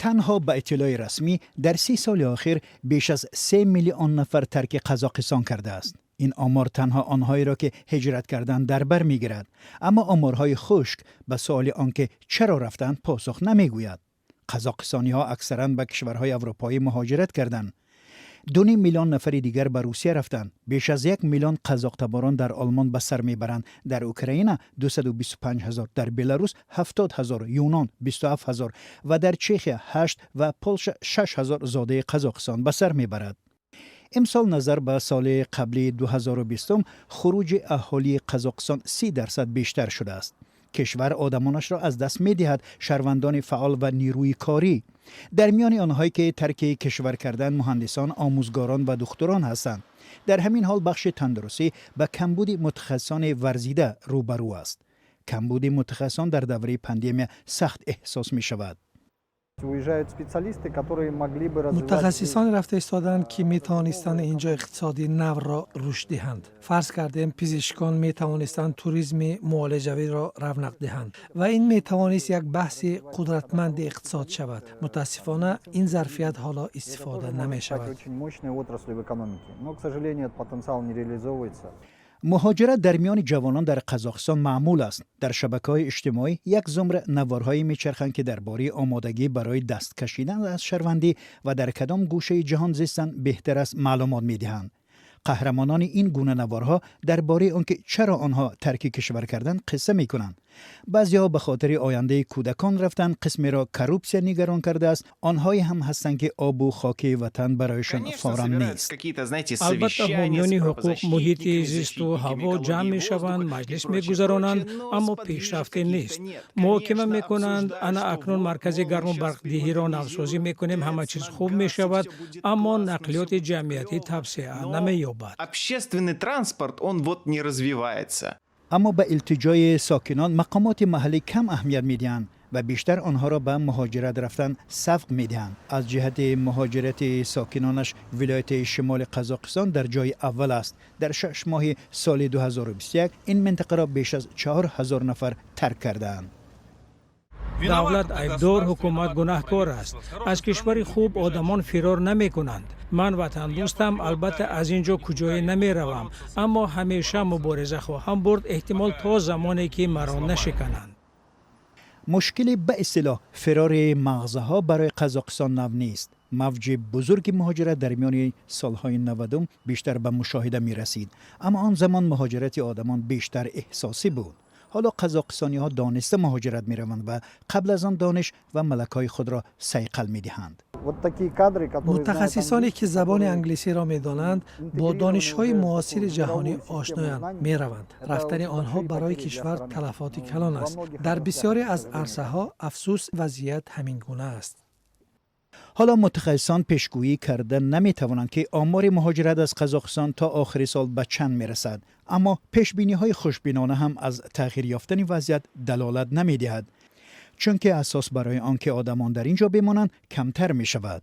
Танҳо ба иттилои расмӣ, дар 30 соли охир беш аз 3 миллион нафар тарки Қазоқистон кардааст. Ин омор танҳо онҳоеро, ки ҳиҷрат карданд, дар бар мегирад, аммо оморҳои хушк ба суоли он ки чаро рафтанд, посух намегӯяд. Қазоқистониҳо аксаран ба кишварҳои аврупоӣ муҳоҷират карданд. 2.5 миллион нафари дигар ба Русия рафтанд. Беш аз 1 миллион қазоқтаборон дар Олмон ба сар мебаранд. Дар Украина 225 ҳазор, дар Беларус 70 ҳазор, Юнон 27 ҳазор ва дар Чехия 8 ва Полша 6 ҳазор зодаи Қазоқистон ба сар мебарад. Имсол назар ба соли қабли 2020 хуруҷи аҳолии Қазоқистон 30% бештар шудааст. Кишвар одамонашро аз даст медиҳад, шаҳрвандони фаъол ва нерӯи корӣ. Дар миёни онҳое ки тарки кишвар карданд, муҳандисон, омӯзгорон ва духтурон ҳастанд. Дар ҳамин ҳол бахши тандурустӣ ба камбуди мутахассисони варзида рӯбарӯ аст. Камбуди мутахассисон дар давраи пандемия сахт эҳсос мешавад. Уезжают специалисты, которые могли бы развивать. Мутахассисоне рафта истодаанд, ки метавонистанд инҷо иқтисоди навро рушд диҳанд. Фарз кардем, пизишкон метавонистанд туризми муолиҷавиро равнақ диҳанд ва ин метавонист як баҳси қудратманди иқтисод шавад. Мутаассифона, ин зарфият ҳоло истифода намешавад. Очень мощной отрасли в экономике. Но, к сожалению, этот потенциал не реализовывается. Муҳоҷират дар миёни ҷавонон дар Қазоқистон маъмул аст. Дар шабакаҳои иҷтимоӣ як зумра наворҳое мечарханд, ки дар бораи омодагӣ барои даст кашидан аз шаҳрвандӣ ва дар кадом гӯшаи ҷаҳон зистан беҳтар аст, маълумот медиҳанд. Қаҳрамонони ин гуна наворҳо дар бораи он ки чаро онҳо тарки кишвар карданд, қисса мекунанд. Баъзеҳо ба хотири ояндаи кӯдакон рафтанд, қисмеро коррупсия нигарон кардааст, онҳое ҳам ҳастанд, ки обу хоки ватан барояшон форам нест. Албатта, ҳомиёни ҳуқуқ, муҳити зисту ҳаво ҷамъ мешаванд, маҷлис мегузаронанд, аммо пешрафте нест. Муҳокима мекунанд: ана акнун маркази гарму барқдиҳиро навсозӣ мекунем, ҳама чиз хуб мешавад, аммо нақлиёти ҷамъиятӣ тавсеа намеёбад. Общественный транспорт, он вот не развивается. Аммо ба илтиҷои сокинон мақомоти маҳаллӣ кам аҳамият медиҳанд ва бештар онҳоро ба муҳоҷират рафтан савқ медиҳанд. Аз ҷиҳати муҳоҷирати сокинонаш вилояти шимоли Қазоқистон дар ҷои аввал аст. Дар 6 моҳи соли 2021 ин минтақаро беш аз 4000 нафар тарк кардаанд. Давлат айбдор, ҳукумат гунаҳкор аст. Аз кишвари хуб одамон фирор намекунанд. Ман ватандӯстам, албатта, аз ин ҷо куҷое намеравам, аммо ҳамеша мубориза хоҳам бурд, эҳтимол то замоне ки маро нашикананд. Мушкили ба истилоҳ фирори мағзаҳо барои Қазоқистон нав нест. Мавҷи бузурги муҳоҷират дар миёни солҳои 90-ум бештар ба мушоҳида мерасид, аммо он замон муҳоҷирати одамон бештар эҳсосӣ буд. Ҳоло қазоқистониҳо дониста муҳоҷират мераванд ва қабл аз он дониш ва малакаҳои худро сайқал медиҳанд. Мутахассисоне, ки забони англисиро медонанд, бо донишҳои муосири ҷаҳонӣ ошноянд, мераванд. Рафтани онҳо барои кишвар талафоти калон аст дар бисёре аз арсаҳо. Афсӯс, вазъият ҳамин гуна аст. Ҳоло мутахассисон пешгӯӣ карда наметавонанд, ки омори муҳоҷират аз Қазоқистон то охири сол ба чанд мерасад, аммо пешбиниҳои хушбинона ҳам аз тағйир ёфтани вазъият далолат намедиҳад, чунки асос барои он ки одамон дар ин ҷо бимонанд, камтар мешавад.